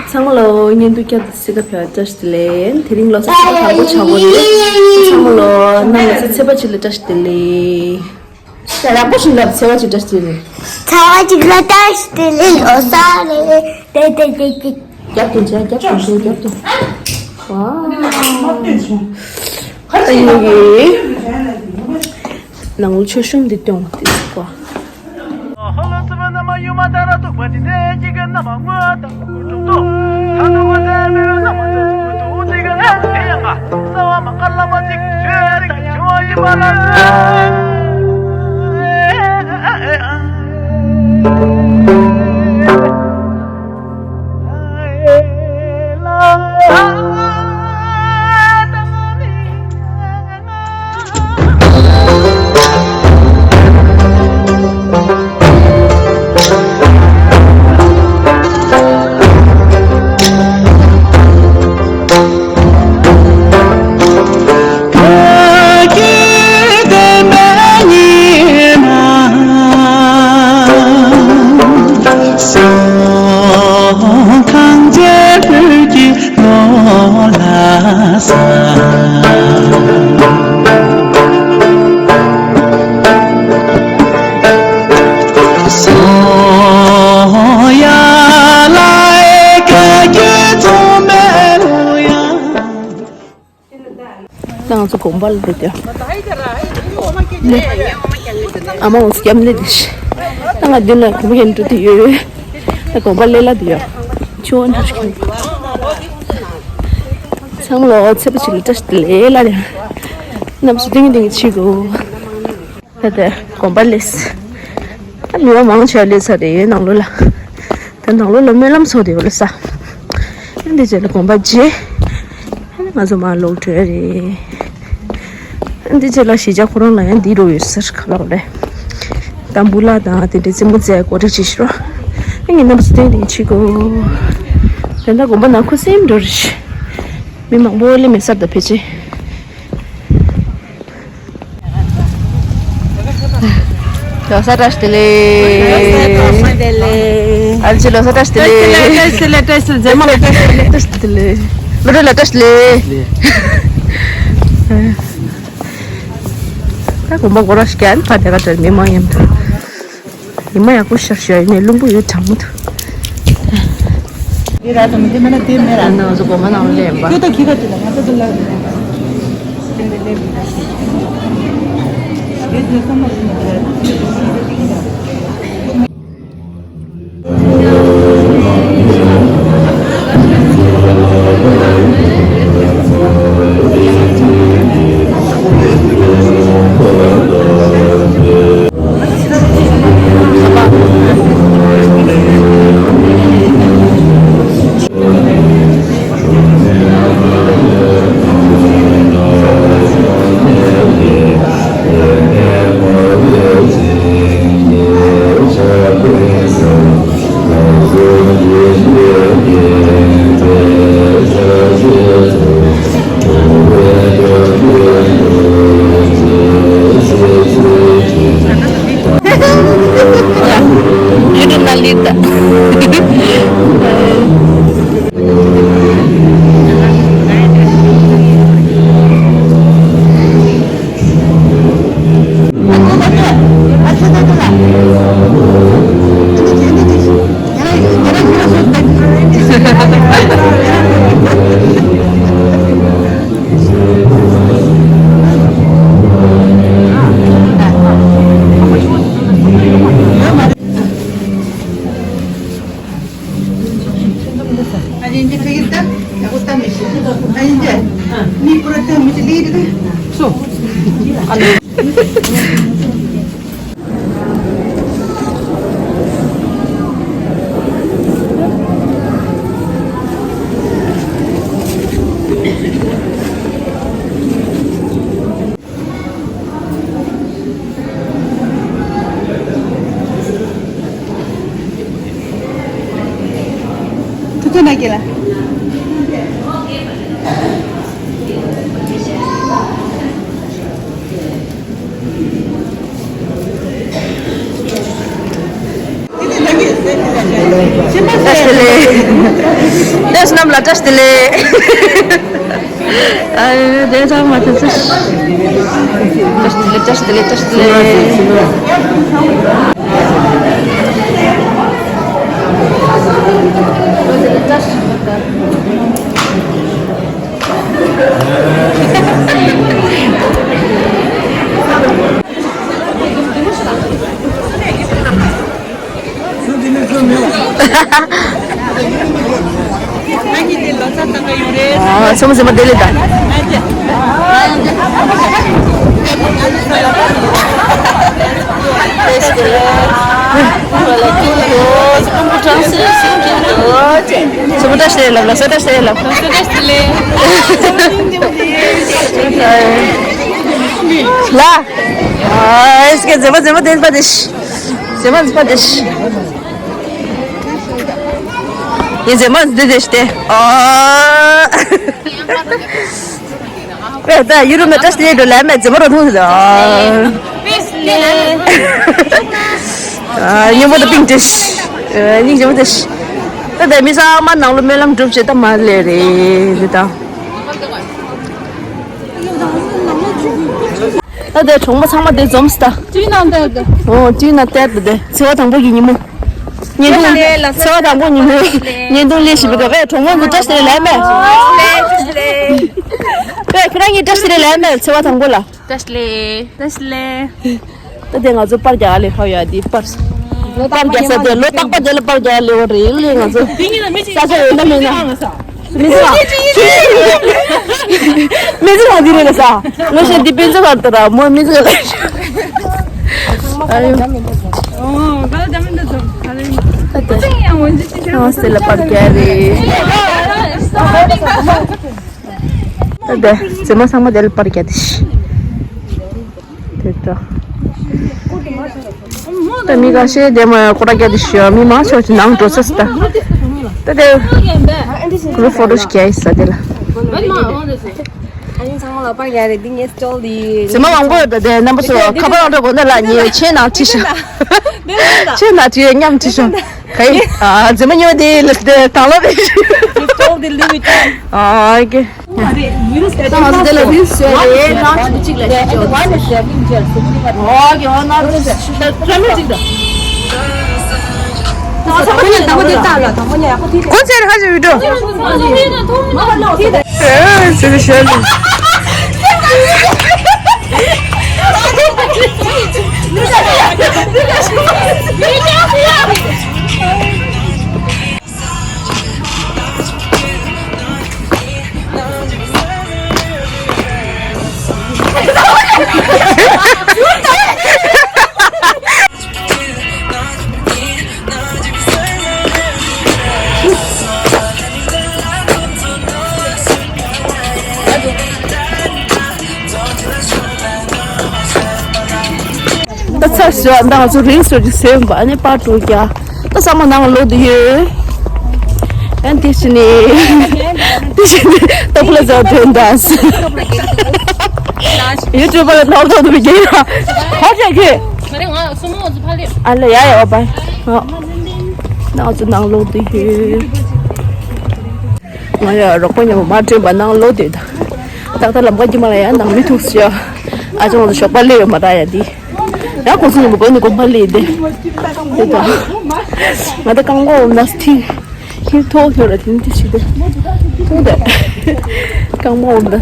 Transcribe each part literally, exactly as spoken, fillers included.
ཚང་མ་ལོ་བརྙན་ཐུང་བསྐྱར་དུ་གཟིགས་ག་ཕེབས་བཀྲ་ཤིས་བདེ་ལེགས། དེ་རིང་ལོ་གསར་ཚེས་པ་དང་པོ་ཆགས་ཀྱི་ཡོད། ཚང་མ་ལོ་ནམ་ལོ་གསར་ཚེས་པ་ཅིག་ལ་བཀྲ་ཤིས་བདེ་ལེགས། ཡག་པོ་ཞིག་ལབ། ཚེས་པ་ཅིག་བཀྲ་ཤིས་བདེ་ལེགས། ཚེས་པ་ཅིག་ལ་བཀྲ་ཤིས་བདེ་ལེགས། ལོ་གསར་རེད། ཏེ་ཏེ་ཏེ་ཏེ། རྒྱབ་ཏུ་འཇལ། རྒྱབ་ཏུ་འཇལ། རྒྱབ་ཏུ། ཝའོ། ཨ་ཡོ་གི། ནང་ལོ་མཆོད་གཤོམ་འདི་སྟོན་དེ་ཟིག་པ། ད་ང་ཚོ་དགོན་པ་ལ་འགྲོ་དུས། ཨ་མ་འོང་སྐྱབས་ལེ་འདི་ཤི། ད་ང་མདུན་ལ་དགོན་པ་ཡན་འགྲོ་དུས་ཡོད། ད་དགོན་པ་ལེ་ལ་འདི་ཡོད། ཆུ་བོ་འགྲོ་ཤི། ཚང་མ་ལོ་ཚེས་པ་ཅིག་ལ་བཀྲ་ཤིས་བདེ་ལེགས་ལ་རེ། ནམ་སུ་ཏིང་ཏིང་ཆི་གོ། ད་ལྟ་དགོན་པ་ལས། ད་མི་མང་ཆེ་བ་ལས་ས་རེད་ནང་ལོགས་ལ། ད་ནང་ལོགས་ལ་སྨོན་ལམ་ཚོགས་དེ་བ་ལ་ས། ཨ་འདི་རྗེས་ལ་དགོན་པ་རྗེས། ཨ་ང་ཚོ་མར་ལོག་འགྲོ་ཡ་རེད། ཨ་འདི་རྗེས་ལ་གཞིས་ཆགས་ཁོ་རང་ལ་ཡང་འདི་རུ་ཡོད་ཟེར་ག་ལ་བ་རེད། ཏམ་བུ་ལ་དང་དེ་འདྲའི་རྩེད་མོ་རྩེ་གོ་སྒྲིག་བྱེད་ཤི་རོ། ཨ་ངས་རྣམ་པ་ཚོ་སྟེང་དེ་ཆི་གོ། དེ་འདྲ་དགོན་པ་ནང་ཁུ་སིམ་འགྲོ་རེད། མི་མང་པོ་ལས་མེད་སར་ད་ཕེབས་ཆེ། ལོ་གསར་བཀྲ་ཤིས་བདེ་ལེགས། ལོ་གསར་བཀྲ་ཤིས་བདེ་ལེགས། ཨ་ཅེ་ལོ་གསར་བཀྲ་ཤིས་བདེ་ལེགས། བཀྲ་ཤིས་བདེ་ལེགས། བཀྲ་ཤིས་བདེ་ལེགས། རྫས་མ་ལ་བཀྲ་ཤིས་བདེ་ལེགས། བཀྲ་ཤིས་བདེ་ལེགས། ལོ་གསར་བཀྲ་ཤིས་བདེ་ལེགས། ད་དགོན་པ་སྒོ་ར་ཤི་ཀན་ཕ་དེ་ག་དྲན་མི་མང་ཡིན་ཐུབ། ཉི་མ་ཡག་པོ་ཤར་ཤར་ཡིན་ནས་རླུང་བུ་ཡོད་གྲང་མོ་འདུག་དེ་ར་དང་དེ་མེད་ན་དེ་མེད་ར། ཨ་ནི་ང་ཚོ་དགོན་པ་ནང་ལ་སླེབས་པ། ཁྱོད་ད་ཁྱི་ཁ་ཅི་ལ་ང་ད་ད་ལ། ཐུགས་རྗེ་གནང་གི་ལ། བཀྲ་ཤིས་བདེ་ལེགས། ལ་བཀྲ་ཤིས་བདེ་ལེགས། ཨ་དེ་ཚང་མ་ཐུགས་རྗེ་ཆེ། བཀྲ་ཤིས་བདེ་ལེགས། བཀྲ་ཤིས་བདེ་ལེགས། བཀྲ་ཤིས་བདེ་ལེགས། ཨ་ཚང་མ་ཚང་མ་བདེ་ལེགས་དང་། ཚང་མ་བཀྲ་ཤིས་བདེ་ལེགས་ལབ། ལགས་སོ། བཀྲ་ཤིས་བདེ་ལེགས་ལབ། ལ། ཨ་ཨེ་སྐད་མཛེས་མ་མཛེས་མ་བདེ་པ་བདེ་ཤི། མཛེས་མ་མཛེས་པ་བདེ་ཤི། ངའི་མཛེས་མ་འདི་བདེ་ཤི་སྟེ། ཨ། ཨེ་ད་ཡུ་རུ་མེ་བཀྲ་ཤིས་བདེ་ལེགས་ལབ་མེད། མཛེས་མ་རོ་ཐུང་ཟེར། ཨ་སྙིང་པོ་དང་པིང་ཏིས། ཨ་སྙིང་རྗེ་མོ་ཏིས། ད་ལྟ་མི་ཚང་མ་ནང་ལོ་སྨོན་ལམ་སྒྲུབ་བྱེད་ད་མ་ལས་རེད་འདི་དང་། ད་ལྟ་གྲོགས་མོ་ཚང་མ་དེ་འཛོམས་སི་ད། ཅི་ན་འདི་འདི། ཨོ་ཅི་ན་དེ་དེ་དེ་ཚེས་པ་དང་པོ་གི་ཉིན་མོ། བརྙན་ཐུང་། ཚེས་པ་དང་པོ་ཉིན་མོ། བརྙན་ཐུང་ལས་ཞིབ་པའི་སྐབས་གྲོགས་མོ་ཚོ་བཀྲ་ཤིས་བདེ་ལེགས་ལབ་མེད། ཨེ་ཁྱེད་རང་གཉིས་བཀྲ་ཤིས་བདེ་ལེགས་ལབ་མེད། ཚེས་པ་དང་པོ་ལ། བཀྲ་ཤིས་བདེ་ལེགས། བཀྲ་ཤིས་བདེ་ལེགས། ད་དེ་ང་ཚོ་པར་རྒྱག་ལས་ཧ་ཡ་དེ་པར། པར་རྒྱག་ས་དེ་ལོ་རྟག་པ་དེ་ལ་པར་རྒྱག་ལས་བ་རེད་ལས་ང་ཚོ། ས་ཆ་ཡོད་ན་མེད་ན། མི་ཚེ་རང་མི་ཚེ་རང་འདི་རེད་ལ་ས། ངོ་ཤེས་འདི་པིན་ཚེ་བར་དུ་ར་མོ་མི་ཚེ་ལ། ཨ་ཡོ། ཨོ་ག་ལ་ད་མི་འདུག་ཚོ། ཨ་རེ། ད་དེ། ཨོ་སེ་ལ་པར་རྒྱག་རེད། ད་དེ་ཚེ་མ་ཚང་མ་དེ་ལ་པར་རྒྱག་དེ་ཤི། དེ་འདྲ། ད་མི་ཁ་ཤས་དེ་མ་ཀོ་ཊ་རྒྱག་དེ་ཤི་མི་མང་ཆེ་བ་ནང་འགྲོ་ས་སི་ད། ད་དེ་གུ་རུབ་ཕོ་ཊོ་ཞིག་རྒྱག་ཡིན་ས་དེ་ལ། ཨ་ནི་ཚང་མ་ལ་པར་རྒྱག་རེད། འདི་ངའི་སི་ཊོལ་འདི། ཚེ་མ་མང་པོ་ཡོད་ད་དེ་རྣམ་པ་ཚོ་ཁ་པར་འདྲ་དགོས་ན་ལ་ཉེ་ཆེ་ནང་བྲིས་ཤོག་ཆེ་ནང་བྲིས་མཉམ་བྲིས་ཤོག་ག་ཡིན། ཨ་མཛེས་མ་ཉོ་དེ་ལ་དེ་དང་ལོ་རེད། སི་ཊོལ་འདི་ལུས་ཨ་ཀེ། ད་ང་ཚོ་དེ་ལ་རིལ་བཟོས་རེད། ནང་ཆུ་གཅིག་ལ་ཤི་ཅོག་ཨོ་ཀེ། ཨོ་ནང་ཆུ་ཤི་ད་ཁྲ་མེད་ཅིག་ད། ད་ཚང་མ་ཉལ་དང་པོ་དེ་ལྟ་ལ་དང་པོ་ཉལ་ཡག་པོ་དེ། གོ་ཚེ་ར་ཧ་ཅང་བི་ཌིའོ། ཨེ་ཟེར་ཤར་ལ། ད་ཚར་ཞོག་ད་ང་ཚོ་རིལ་སི་ཅིག་བཟོས་ཡིན་པ། ཨ་ནི་པར་ཊུ་རྒྱག་ད་ཚང་མ་ནང་ལོག་ཏུ་ཡོད། ཨ་ནི་དེ་བཞིན་ནི་དེ་བཞིན་ནི་ཏོ་པ་ལ་ཛོ་དོན་དང་ཡུ་ཊུབ་པ་ལ་ནོར་ཐོག་ཏུ་མི་རྒྱལ་ཡ་ཧོ་ཅག་གི་ཨ་ལ་ཡ་ཡ་ཨོ་པ་ཧོ། ང་ཚོ་ནང་ལོག་ཏུ་ཡོད། ང་ཡ་རོགས་པ་མཉམ་པོ་མ་དྲན་པ་ནང་ལོག་དེ་ད། ད་ལྟ་ལམ་ཁ་དཀྱིལ་མ་ལ་ཡ་ནང་མི་ཐུག་སོང་། ཨ་ཅག་ང་ཚོ་ཞོགས་པ་སླེབས་ཡོད་མ་ར་ཡ་དེ། ཡང་གོང་ས་མཉམ་པོ་དགོན་ནས་དགོན་པ་སླེབས་དེ། དེ་ད། ང་ད་རྐང་པ་འོ་ན་ཐིག་ཐིག་ཐོག་ཐོག་ར་དེ་ནི་དེ་ཞིག་དེ། ཐུག་དེ། རྐང་པ་འོ་ན་ད།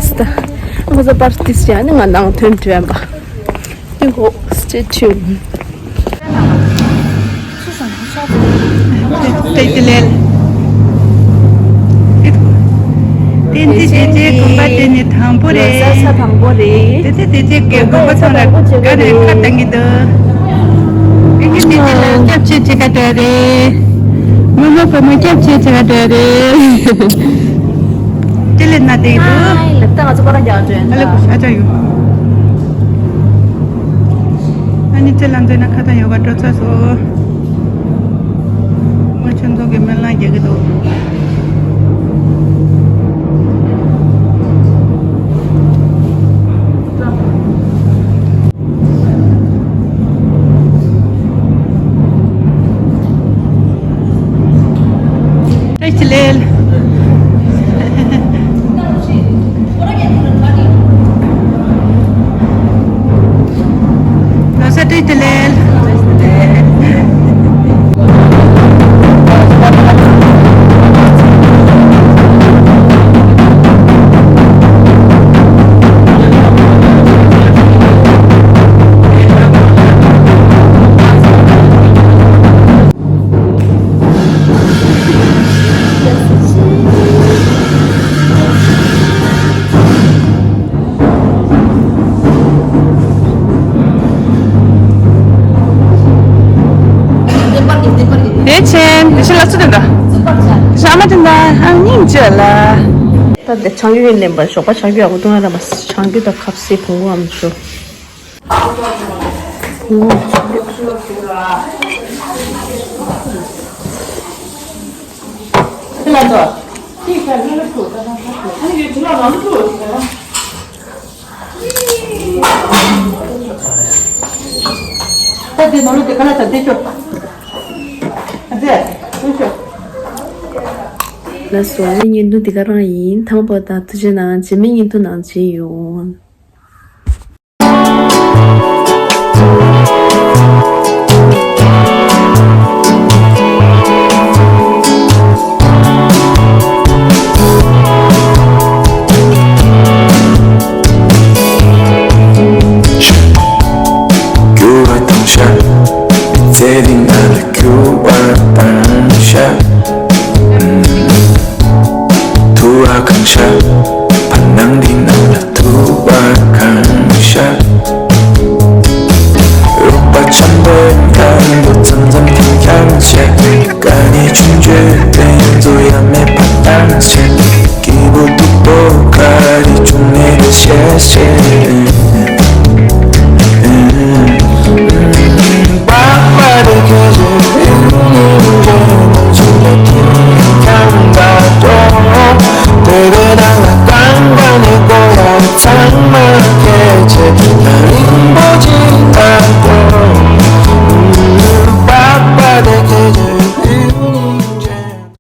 ང་ཚོ་པར་ཏིས་ཡ་ནི་ང་ནང་ཐོན་དྲན་པ། You go, stay tuned. Stay tuned. ཏན་ཏན་ཏན་ཏན་གོམ་པ་དེ་ནི་དང་པོ་རེད། ས་ས་དང་པོ་རེད། ཏན་ཏན་ཏན་ཏན་གོམ་པ་ཚང་ལ་དགའ་ནས་ཁ་བཏང་གི་འདུག་ཏན་ཏན་ཏན་ཏན་ལ་སྐྱབས་ཆེ་ཆེ་ག་འདྲ་རེད། མོ་མོ་བུ་མོ་སྐྱབས་ཆེ་ཆེ་ག་འདྲ་རེད། ཅི་ལས་ན་དེ་འདུག་ཧའི། ལབ་ད་ང་ཚོ་ཀོ་ཊ་རྒྱག་འགྲོ་ཡིན་ཨ་ལེ་ད། ཨ་ཅག་ཡོད། ཨ་ནི་ཅི་ལ་འཛོལ་ན་ཁ་ཐང་ཡོ་ག་སྤྲོ་ཚ་སོ། ང་ཆུ་མཛོད་ཀྱི་སྨོན་ལམ་རྒྱག་གི་འདུག་བཀྲ་ཤིས་བདེ་ལེགས། ཨ་ནི་འཇོ་ལ། ད་དེ་ཆང་རྒྱུ་ཡིན་ལེན་པ་ཞོགས་པ་ཆང་རྒྱུ་ཡག་པོ་འདུག་ང་ར་མ་ཆང་རྒྱུ་དང་ཁ་ཟས་བོང་བུའམ་ཞོ། བོང་བུ་ཆང་རྒྱུ། ཁྱེད་ལ་འདོད། ཁྱེད་ཀྱི་ལྷ་ལ་ཐུག་ད་ད་ད་ཁྱེད་ཀྱི་ཁྱེད་ལ་རང་ཐུག་ད་དེ་ནོར་ལུག་དེ་ག་ལ་ད་དེ་ཤོག་ཨ་ཙེ། དེ་ཤོག་ལགས་སོ། ངའི་བརྙན་ཐུང་འདི་ག་རང་ཡིན། ཐང་པོ་དང་ཐུགས་རྗེ་གནང་། རྗེས་མའི་བརྙན་ཐུང་ནང་མཇལ་ཡོང་། འགྱུར་བ་བཏང་ཤག་མི་ཚེ་འདི་ང་ལ་འགྱུར་བ་བཏང་ཤག་ཐུ་བ་གང་ཤག་བར་སྣང་འདི་ནང་ལ་ཐུ་བ་གང་ཤག་རོགས་པ་འཆམ་པོ་མཉམ་པོ་མཚམས་མཚམས་ཐེངས་ཀྱང་བཤད། དཀའ་ངལ་ཆུང་ཆུང་དེ་ཚོ་ཡ་མེད་པ་བཏང་བྱས། སྐྱིད་པོ་སྡུག་པོ་ག་རེ་བྱུང་ནས་ད་བཤད་བཤད།